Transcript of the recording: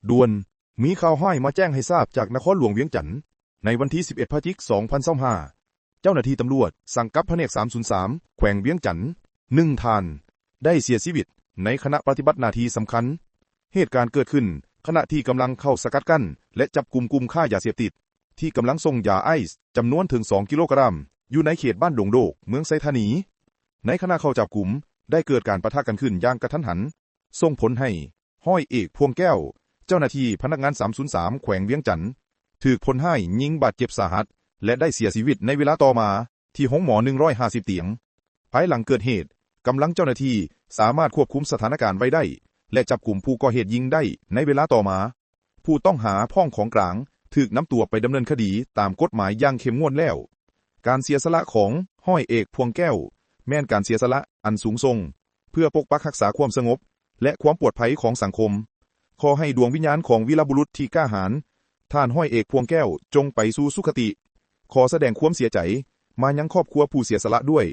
ດ່ວນ! ມີຂ່າວຮ້າຍມາແຈ້ງໃຫ້ຊາບຈາກນະຄອນຫຼວງວຽງຈັນ. ໃນວັນທີສິບເອັດ ພະຈິກ ສອງພັນຊາວຫ້າ ເຈົ້າໜ້າທີ່ຕຳຫຼວດສັງກັບພະແນກສາມສູນສາມ ແຂວງວຽງຈັນ ໜຶ່ງທ່ານ ໄດ້ເສຍຊີວິດໃນຂະນະປະຕິບັດໜ້າທີ່ສຳຄັນ. ເຫດການເກີດຂຶ້ນຂະນະທີ່ກຳລັງເຂົ້າສະກັດກັ້ນ ແລະ ຈັບກຸມກຸ່ມຄ້າຢາເສບຕິດ ທີ່ກຳລັງສົ່ງຢາໄອສ໌ຈຳນວນເຖິງສອງກິໂລກຣາມ ຢູ່ໃນເຂດບ້ານດົງໂດກ ເມືອງໄຊທານີ. ໃນຂະນະເຂົ້າຈັບກຸມ ໄດ້ເກີດການປະທະກັນຂຶ້ນຢ່າງກະທັນຫັນ, ສົ່ງຜົນໃຫ້ ຮ້ອຍເອກ ພວງແກ້ວ ເຈົ້າໜ້າທີ່ພະນັກງານສາມສູນສາມ ແຂວງວຽງຈັນ ຖືກຄົນຮ້າຍຍິງບາດເຈັບສາຫັດ ແລະ ໄດ້ເສຍຊີວິດໃນເວລາຕໍ່ມາ ທີ່ໂຮງໝໍໜຶ່ງຮ້ອຍຫ້າສິບຕຽງ. ພາຍຫຼັງເກີດເຫດ, ກຳລັງເຈົ້າໜ້າທີ່ສາມາດຄວບຄຸມສະຖານະການໄວ້ໄດ້ ແລະ ຈັບກຸມຜູ້ກໍ່ເຫດຍິງໄດ້ໃນເວລາຕໍ່ມາ. ຜູ້ຕ້ອງຫາພ້ອມຂອງກາງຖືກນຳຕົວໄປດຳເນີນຄະດີຕາມກົດໝາຍຢ່າງເຂັ້ມງວດແລ້ວ. ການເສຍສະຫຼະຂອງ ຮ້ອຍເອກ ພວງແກ້ວ ແມ່ນການເສຍສະຫຼະອັນສູງສົ່ງ ເພື່ອປົກປັກຮັກສາຄວາມສະຫງົບ ແລະ ຄວາມປອດໄພຂອງສັງຄົມ. ຂໍໃຫ້ດວງວິນຍານຂອງວີລະບຸລຸດທີ່ກ້າຫານ ທ່ານ ຮ້ອຍເອກ ພວງແກ້ວ ຈົ່ງໄປສູ່ສຸຄະຕິ. ຂໍສະແດງຄວາມເສຍໃຈມາຍັງຄອບຄົວຜູ້ເສຍສະຫຼະດ້ວຍ.